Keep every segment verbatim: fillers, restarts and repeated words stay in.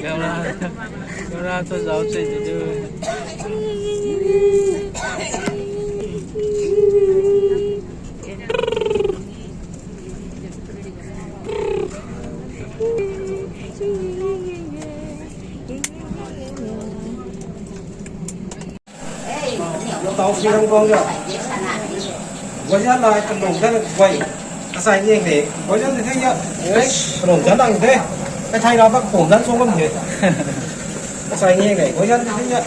Camera, camera cho zauc se tu. Tau si rang bang ja. Guayan lai kanung dan guay. Asai ngiang ne. Guayan de thei ya. Kanung dan ang de. Kai thai ra bak pum dan sung kam de. Asai ngiang ne. Guayan de thei ya.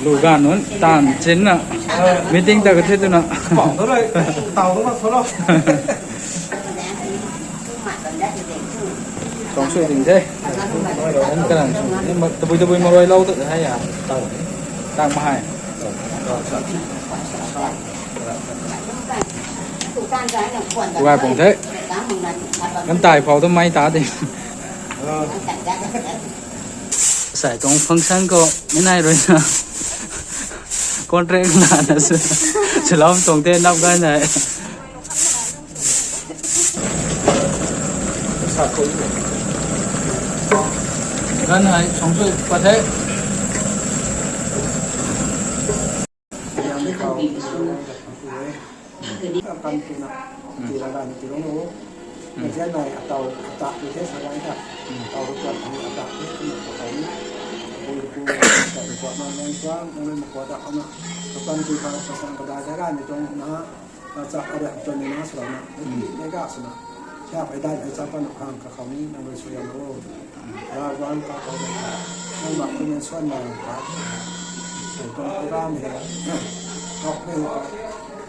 Lu gan nun tan chin na. Meeting ta ka the tu na. Pau tu lai. Tau tu ma tholo. Tong sui ding the. Tabui tabui marui lou tu hai ya. Tang, tang ma hai. Gai pung the. Kan tai phau tu mai ta de. Sai tuang function khou ni nai rui na. Contract na na su. Salom tuang the nap gai nai. Gan hai song sui pat the. Kan tu na, ti la dan ti long lo. Kan jan nai atau atak tu the sa lai ta. Atau tu tuan tu atak tu tu na ko tau ni. Ko ko ta ko ma nang tuang, nang ma ko ta ko na. Kan tu ka sa sa ka da da ni tuang na. Acha ada tuan ni na sa na. Ni ga sa na. Siap ai dai ai chapa na khang kakhou ni nang rui sui am lo. Ravguangc kakhou ni nang mak khou ni suan na ka. Sai tuang program he. Kau ni ka.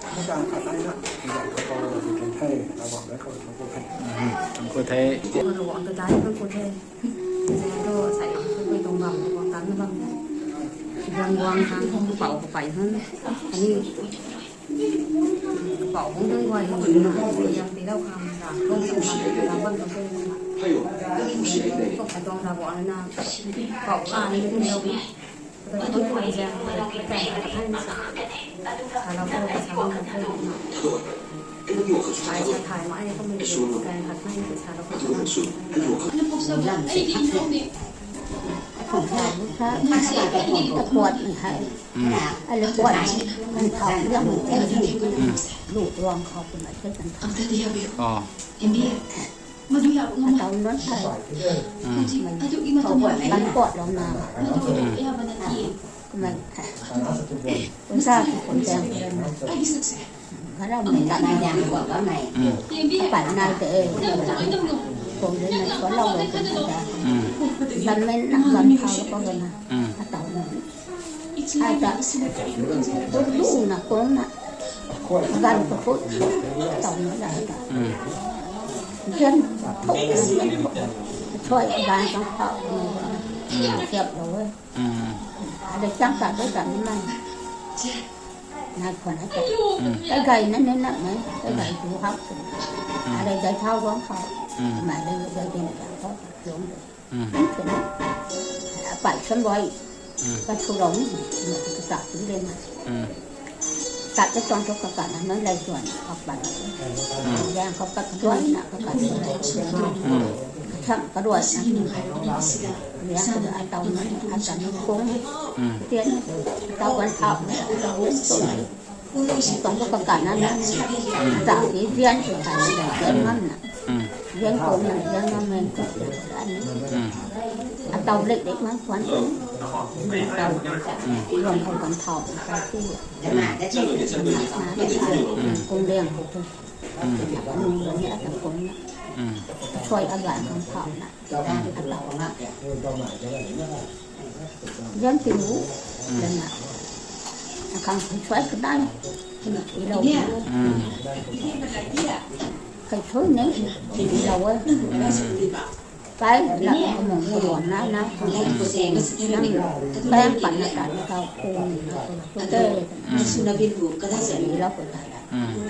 Ni kan khat ai na. Ni kan kakhou ni kan the. Ravguangc kakhou ni kan the. Kan khou the. Ravguangc ta dai kan khou the. Zai tu sai khou tuang bam, tuang tan na bam. Ravguangc khang khou pau khou pai han. Ani Kapau hung dun guay hei na, yang ti lou khang na, kung sa khang na, bam na kung na. Kung sa tuang na guay na, kapau ka ni dun lou na. Kata kung sa jang, kata kung sa, sa lou kung sa lou na kung na. Ai sa thai ma ai kung na, sa thai ma ai sa lou kung na. Lam si thak ni. Kung sa, kung sa, kung sa, kung sa, kung sa, อืม อะไรปวดมันเผาเรื่องมันแค่นี้ อืม ลูกรองเขาเป็นอะไรกัน อ๋อ เขาตอนนั้นใคร อืม มันเขาปวดมันปวดลงมา อืม มัน คุณซาคุณแจง เขาเล่าเหมือนกันนะ อืม ไปนายตัวเอง ผมเลยนะเขาเล่าเหมือนกันนะ อืม มันไม่หนักมันเผาแล้วก็เลยนะ อืม เขาตอนนั้น อาจจะ ลูกๆ นะ คนน่ะ กันก็พูด ตอนนั้นแหละ อืม เพื่อนพวกนั้น เพื่อนพวกนั้น ช่วยอาจารย์ของเขา อืม เสียบเลย อืม อะไรจ้างกันด้วยกันนี่มัน นายคนนั้นก็ อืม ก็ไกลนั่นนั่นน่ะไหม ก็ไกลดูเขา อืม อะไรใจเท่าของเขา อืม หมายเลยใจเป็นอย่างเขาลงเลย อืม ไปชนบ่อย อืม ก็ทุรน มันก็ตัดถึงเลยนะ อืม ตัดไปตอนจบกับกันนะ มันเลยส่วนออกไป อืม แย่งเขาตัดด้วยนะ ก็ตัดด้วย อืม ทำก็ด้วยนะ เนี่ยก็เอาเตามัน เอาเตามันโค้ง อืม เตี้ยน เตาวันเผาเนี่ย เตาโค้ง ตรงกับกันนั่นนะ อืม จากที่เวียนกันเวียนมันน่ะ อืม เวียนคนน่ะเวียนมันมันก็อันนี้ อืม เอาเตาเล็กๆมาควัน เอาเตา อืม รวมกันกันเผาไปที่ อืม มาได้ อืม คงเลี้ยงกู อืม อันนี้เนี่ยแต่คนน่ะ อืม ช่วยเอาหลานกันเผาน่ะ อืม เอาเตา เลี้ยงกินหมู อืม นั่นน่ะ ทางช่วยก็ได้ อีเรา อืม ใครช่วยเนี่ย อีเราเว้ย อืม Kai la mo mo ruang na na. Nang pang na ta ni kau pu. Ate. Suna bin bu kada sa ni la ko ta la.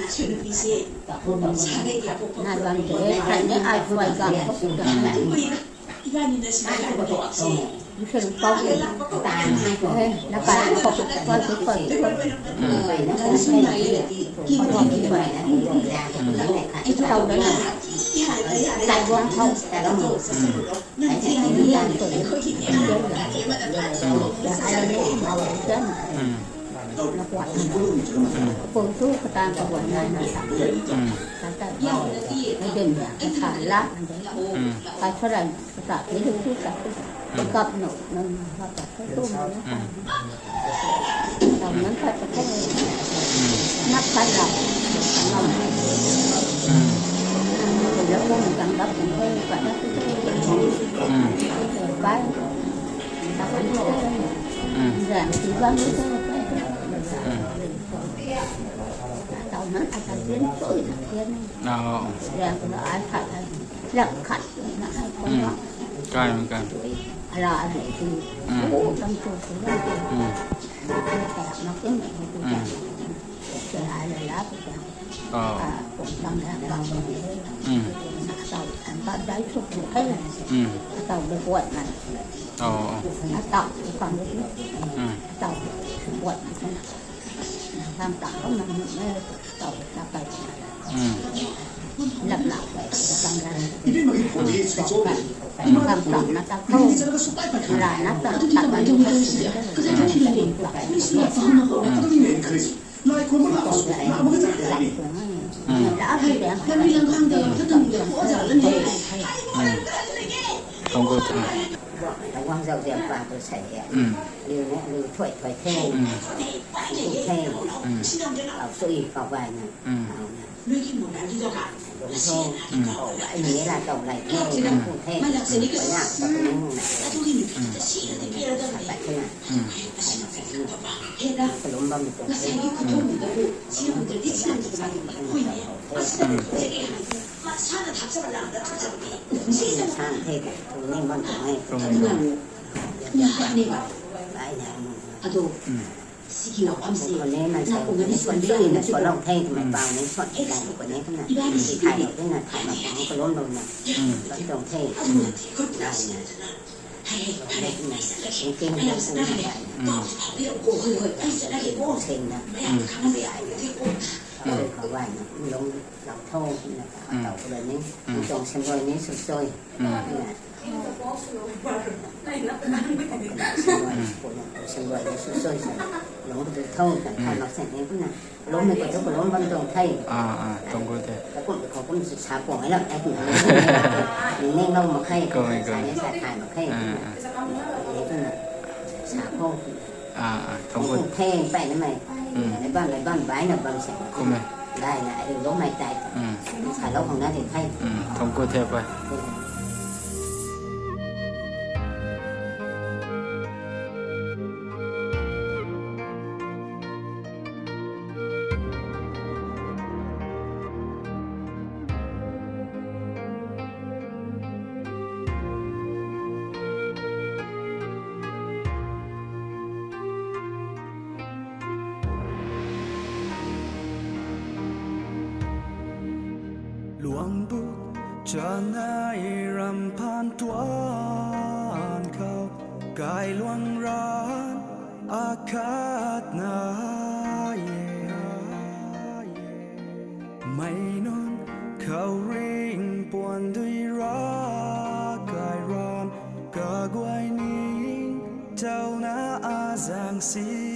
Suna bi se. Sa de ya ko. Na bang de kai ni ai kwai ga ko. Iba ni na sina ko. Isu pau. Eh, na kai ko ko ko ko. Suna ye. Ki ko ki ba. Isu pau na. Kai guang khou. Pung tu kata kaguan nai na sa. Kata, na din ya, kata la, na din. Kata la, kata, ni lu tu kata. Kap no, no, no, kata, tu, no, kata. Tau nang khat ta khe. Nak khat la. Ngam. Ko la ko tang dap kung khe, khat na tu tu. Bai. Ta kan khe. Zang si bang tu tu khe. Tau nang khat ta tian tu na tian. Zang ko la ai khat ai. Lak khat na ai ko la. Kai, kai. Ala ai tu. Ko tang tu tu. Guang zau ziam pa tu sei e. Liu ne, liu thuai thuai the. Liu the. Au sui kau bai na. Au na. Lung tho. Kau bai ni la kau lai the. Kau the. Kau na kau ni mu na. Sa bai the na. Kalum bam ni kau the. Sang the ka, ning bam tuang e. Ado, siki lo am se. Ko ne man sa, ni suan sui na suan lou the, kamei pau ni suan kai ko ne kana. Thay lou the na, thay mak pang kalum lou na. Bam tuang the. Lai na. King king na su na. Sing na. Kau bai na, lung lou tho na. Tau ko ni, tuang sing rui ni su sui. Lungc tu thau kan thay mak seng ni kumna. Lungc mei khou tu kalum bam tuang the. Tuang gu the. Kakum tu khou kum sa kuang e lam e kumna. Ning ning lou mak khe. Sa ni sa thay mak khe. Ni kumna. Sa khou. Tuang gu the pai na mei. Mei bam mei bam bai na bam seng. Kum e. Dai na, ai lou mei tai. Sa lou khang na the the. Tuang gu the pai. Luang bu chanei ram phaan tuan khou, kai luang ran akhat na e. Mei nunc khou ring puan dui ra, kai ram kaguay ning tauna azang si.